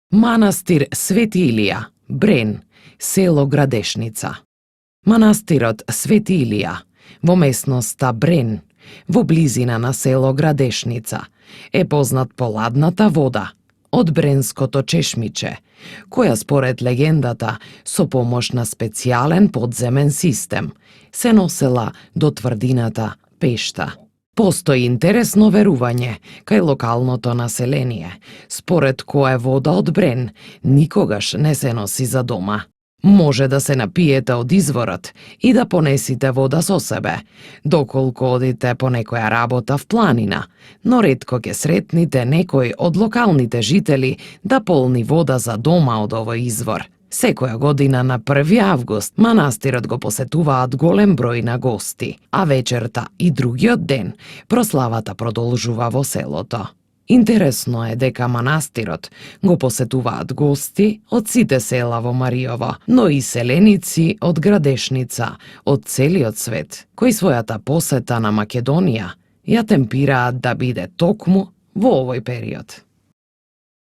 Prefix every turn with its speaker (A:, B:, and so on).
A: Манастир Свети Илија, Брен, село Градешница. Манастирот Свети Илија во местноста Брен, во близина на село Градешница, е познат по ладната вода од Бренското чешмиче, која според легендата со помош на специјален подземен систем се носела до тврдината Пешта. Постои интересно верување кај локалното население, според кое вода од Брен никогаш не се носи за дома. Може да се напиете од изворот и да понесите вода со себе, доколку одите по некоја работа в планина, но ретко ќе сретните некој од локалните жители да полни вода за дома од овој извор. Секоја година на 1 август манастирот го посетуваат голем број на гости, а вечерта и другиот ден прославата продолжува во селото. Интересно е дека манастирот го посетуваат гости од сите села во Мариово, но и селеници од Градешница, од целиот свет, кои својата посета на Македонија ја темпираат да биде токму во овој период.